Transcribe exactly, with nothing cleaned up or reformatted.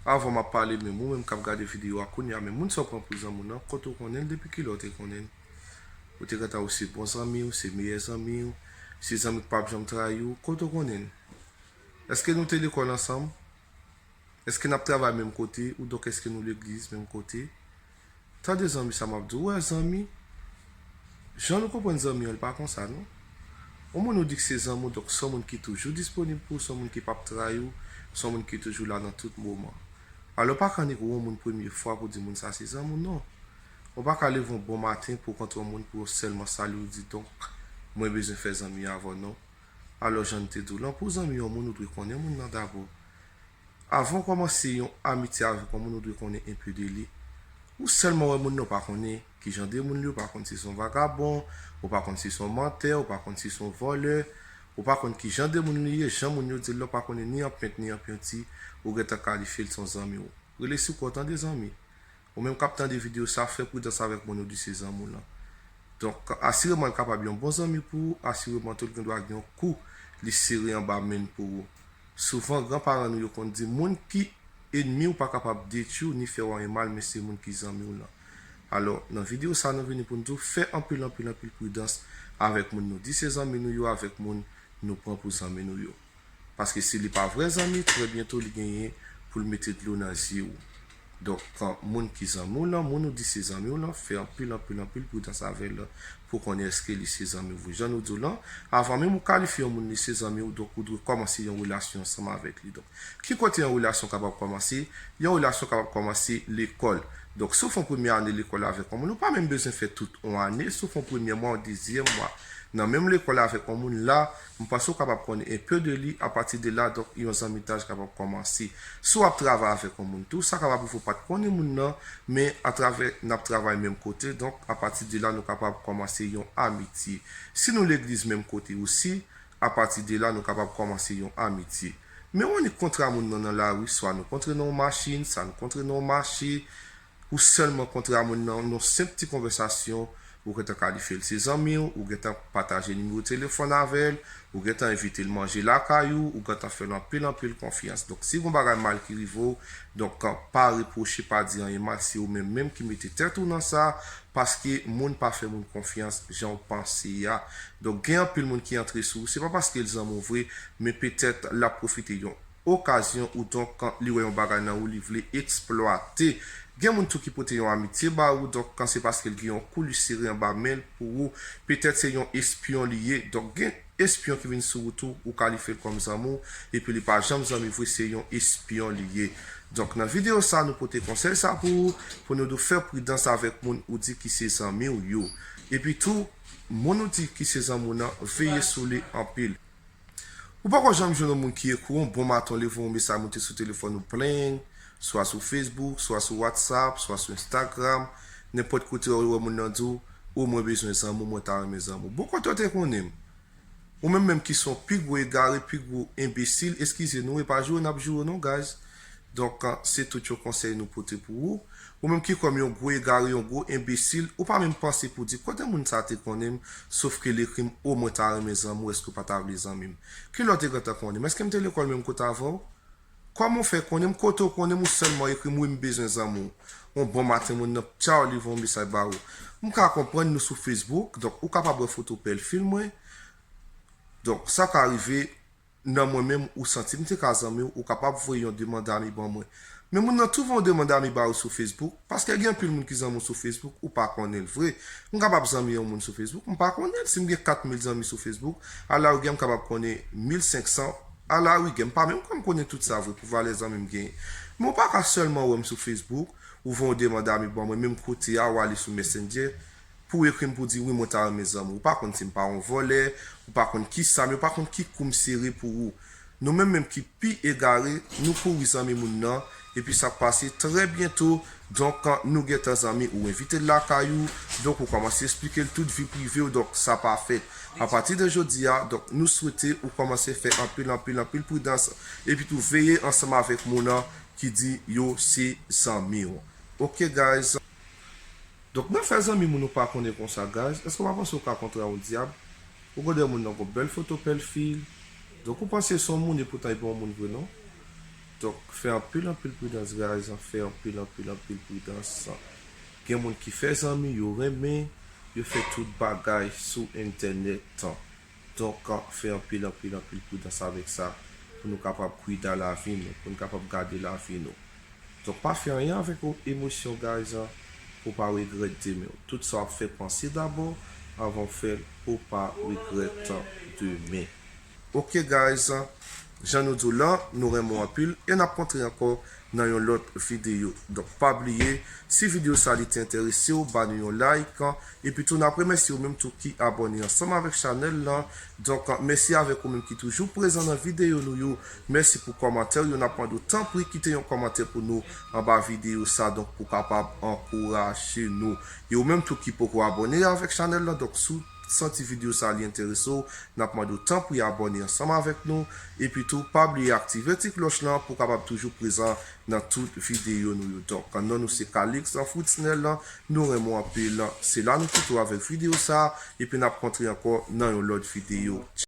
Avan m ap pale, menm ou menm k ap gade videyo a kounye a, men moun sa w pran pou zanmi w nan, kote w konnen l, depi kilè w te konnen l? Ou te gentan ou se bon zanmi w, se meyè zanmi w, se zanmi k p ap janm trayi w, kote w konnen l? Èske nou te lekòl ansanm? Èske n ap travay menm kote, oudonk èske nou legliz menm kote? Tande zanmi, sa m ap di w, ou wè zanmi, jan nou konprann zanmi an, li pa konsa non. Yon moun ou di k se zanmi w, donk se yon moun ki toujou disponib pou ou, se yon moun ki p ap trayi w, se yon moun ki toujou la nan tout moman. Alò, pa ka nèg ou yon moun premye fwa pou di moun sa se zanmi w, non. Ou pa ka leve yon bon maten pou w kontre yon moun pou w sèlman salye w, di, donk, mwen bezwen fè zanmi avè w, non. Alò, jan n te di w lan, pou w zanmi yon moun, ou dwe konnen moun nan dabò. Avan w kòmanse yon amitye avèk yon moun, ou dwe konnen enpe de li. Ou sèlman wè moun nan, ou pa konnen ki jan de moun li, ou pa konn si se yon vagabon, ou pa konn si se yon mantè, ou pa konn si se yon vòlè, ou pa konn ki jan de moun li ye, jan moun yo di l la, ou pa konnen ni an pent ni an penti, ou gentan kalifye l se yon zanmi w. Rele sou kò w tande zanmi. Ou menm k ap tande videyo sa, fè pridans avèk moun ou di se zanmi w lan. Donk, asireman l kapab yon bon zanmi pou ou, asireman tou l gen dwa gen yon kou li sere anba men l pou ou. Souvan, granparan nou yo konn di, moun ki enmi w pa kapab detwi w ni fè w anyen mal, men se moun ki zanmi w lan. Alò, nan videyo sa, nou vini pou n di w fè anpil, anpil, anpil pridans avèk moun nou di se zanmi nou yo, avèk moun nou pran pou zanmi nou yo. Paske si li pa vrè zanmi, trè byento li genyen pou l mete dlo nan zye w. Donk, moun ki zanmi w lan, moun ou di se zanmi w lan, fè anpil, anpil, anpil pridans avè l pou konnen èske li se zanmi w vre. Jan nou di w lan, avan menm ou kalifye yon moun li se zanmi w, donk ou dwe kòmanse yon relasyon ansanm avèk li. Donk, ki kote yon relasyon kapab kòmanse? Yon relasyon kapab kòmanse lekòl. Donk, si w fè yon premye ane lekòl avèk yon moun, ou pa menm bezwen fè tout yon ane. Si w fè yon premye mwa, yon dezyèm mwa nan menm lekòl avèk yon moun la, m panse w kapab konnen enpe de li. Apati de la, donk, yon zanmitaj kapab kòmanse. Si w ap travay avèk yon moun tou, sa kapab rive w pa t konnen moun nan, men atravè n ap travay menm kote, donk, apati de la, nou kapab kòmanse yon amitye. Si nou legliz menm kote osi, apati de la, nou kapab kòmanse yon amitye. Men w annik kontre a moun nan nan lari, swa nou kontre nan yon machin, swa nou kontre nan yon mache, ou sèlman kontre a moun nan, nan yon senp ti konvèsasyon, ou gentan kalifye l se zanmi w, ou gentan pataje nimewo telefòn avè l, ou gentan envite l manje lakay ou, ou gentan fè l anpil, anpil konfyans. Donk, si gen yon bagay mal ki rive w, donk, pa repwoche, pa di anyen mal, se ou menm menm ki mete tèt ou nan sa, paske moun pa fè moun konfyans jan w panse a. Donk, gen anpil moun ki antre sou ou, se pa paske l zanmi w vre, men petèt l ap pwofite yon okazyon, ou donk, kan li wè yon bagay nan ou, li vle eksplwate. Gen moun tou ki pote yon amitye ba ou, donk, kan se paske l gen yon kou li sere anba men l pou ou, petèt se yon espyon li ye. Donk, gen espyon ki vin sou ou tou, ou kalifye l kòm zanmi w, epi li pa janm zanmi vre, se yon espyon li ye. Donk, nan videyo sa, nou pote konsèy sa pou ou, pou nou di w fè pridans avèk moun ou di ki se zanmi w yo. Epi tou, moun ou di ki se zanmi w nan, veye sou li anpil. Ou poko janm jwenn yon moun ki ekri w yon bon maten, w leve yon mesaj moute sou telefòn ou plen, swa sou Facebook, swa sou WhatsApp, swa sou Instagram, nenpòt kote w wè moun nan di w, o mwen bezwen zanmi w, mwen ta renmen zanmi w. Bon, kote w te konnen m? Ou menm menm ki se yon pi gwo egare, pi gwo enbesil, eskize nou, e pa joure n ap joure non, guys. Donk, se tout yon konsèy nou pote pou ou. Ou menm ki kwè m yon gwo egare, yon gwo enbesil, ou pa menm panse pou di, kote moun sa te konnen m, sof ke l ekri m, o mwen ta renmen zanmi w, èske w pa ta vle zanmi m? Kilè w te gentan konnen m? Èske m te lekòl menm kote avè w? Kòman w fè konnen m? Kote w konnen m? Ou sèlman ekri m, wi, m bezwen zanmi w. Yon bon maten, moun nan, tchaw, li voye yon mesaj ba ou. M ka konprann nou sou Facebook, donk ou kapab wè foto pèlfil mwen. Donk, sa ka rive nan mwen menm, ou santi m te ka zanmi w, ou kapab voye yon demann ami ban mwen. Men moun nan tou voye yon demann ami ba ou sou Facebook, paske gen anpil moun ki zanmi w sou Facebook, ou pa konnen l vre. M kapab zanmi yon moun sou Facebook, m pa konnen l. Si m gen kat mil zanmi sou Facebook, ala ou gen m kapab konnen mil senk san, ala ou gen m pa menm kwè m konnen tout sa vre pou valè zanmi m genyen. Men ou pa ka sèlman wè m sou Facebook, ou voye yon demann ami ban mwen, menm kote a, ou ale sou Messenger, pou w ekri m pou di, wi, mwen ta renmen zanmi w. Ou pa konn si m pa yon vòlè, ou pa konn ki sa m ye, ou pa konn ki kou m sere pou ou. Nou menm menm ki pi egare, nou kouri zanmi moun nan, epi sa k pase trè byento, donk, nou gentan zanmi, ou envite l lakay ou, donk, ou kòmanse esplike l tout vi prive w, donk, sa pa fèt. Apati de jodi a, donk, nou swete ou kòmanse fè anpil, anpil, anpil pridans, epi tou veye ansanm avèk moun nan ki di yo se zanmi w. Ok, guys. Donk, nan fè zanmi moun ou pa konnen konsa, guys, èske w pa panse w ka kontre a yon dyab? Ou gade moun nan gon bèl foto pèlfil. Donk, ou panse se yon moun, epoutan li pa yon moun vre, non. Donk, fè anpil, anpil pridans, guys, an. Fè anpil, anpil, anpil pridans, an. Gen moun ki fè zanmi, yo renmen, yo fè tout bagay sou entènèt, an. Donk, an, fè anpil, anpil, anpil pridans avèk sa, pou nou kapab kwida lavi nou, pou nou kapab gade lavi nou. Donk, pa fè anyen avèk emosyon, guys, an, pou w pa regrèt demen. Tout sa w ap fè, panse dabò avan w fè l, pou w pa regrèt demen. Ok, guys, jan nou di w lan, nou renmen w anpil e n ap kontre ankò nan yon lòt videyo. Donk, pa bliye, si videyo sa li te enterese w, ba nou yon like, epi tou n ap remèsye w menm tou ki abòne ansanm avèk chanèl lan. Donk, mèsi avèk ou menm ki toujou prezan nan videyo nou yo. Mèsi pou kòmantè w yo, n ap mande w tanpri kite yon kòmantè pou nou anba videyo sa, donk pou kapab ankouraje nou. E ou menm tou ki poko abòne avèk chanèl lan, donk si w santi videyo sa li enterese w, n ap mande w tanpri abòne ansanm avèk nou. Epi tou, pa bliye aktive ti klòch lan pou w kapab toujou prezan nan tout videyo nou yo. Donk, non nou se Calix Fritznel, nou renmen w anpil. Se la nou kite w avèk videyo sa, epi n ap kontre ankò nan yon lòt videyo.